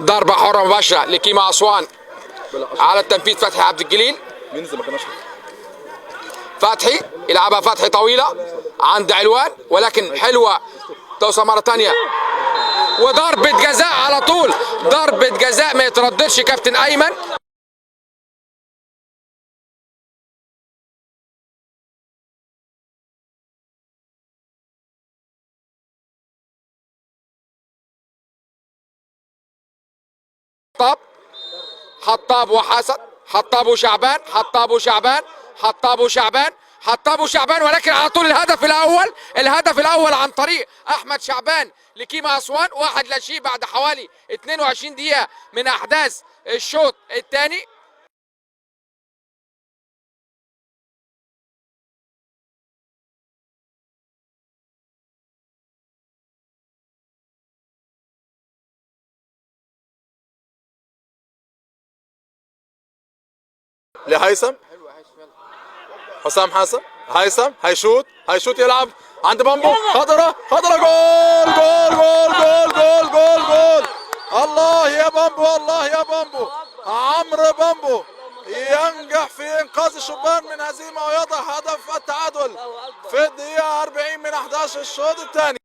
ضربة حرة مباشرة لكيما أسوان على التنفيذ فتحي عبد الجليل. فتحي يلعبها فتحي طويلة عند علوان، ولكن حلوة توصل مرة ثانية، وضربة جزاء على طول، ضربة جزاء ما يترددش كابتن أيمن. حطاب وحسن، حطاب وشعبان، حطاب وشعبان، حطاب وشعبان، حطاب وشعبان، ولكن على طول الهدف الاول، الهدف الاول عن طريق احمد شعبان لكيما اسوان، 1-0 بعد حوالي 22 دقيقة من احداث الشوط الثاني. لهيثم، حسام حسن، هيثم هيشوط، هيشوط، يلعب عند بامبو، خضرة، خضرة، جول جول جول جول جول جول جول. الله يا بامبو، الله يا بامبو. عمرو بامبو ينجح في انقاذ الشبان من هزيمة ويضع هدف التعادل في الدقيقة 40 من 11 الشوط الثاني.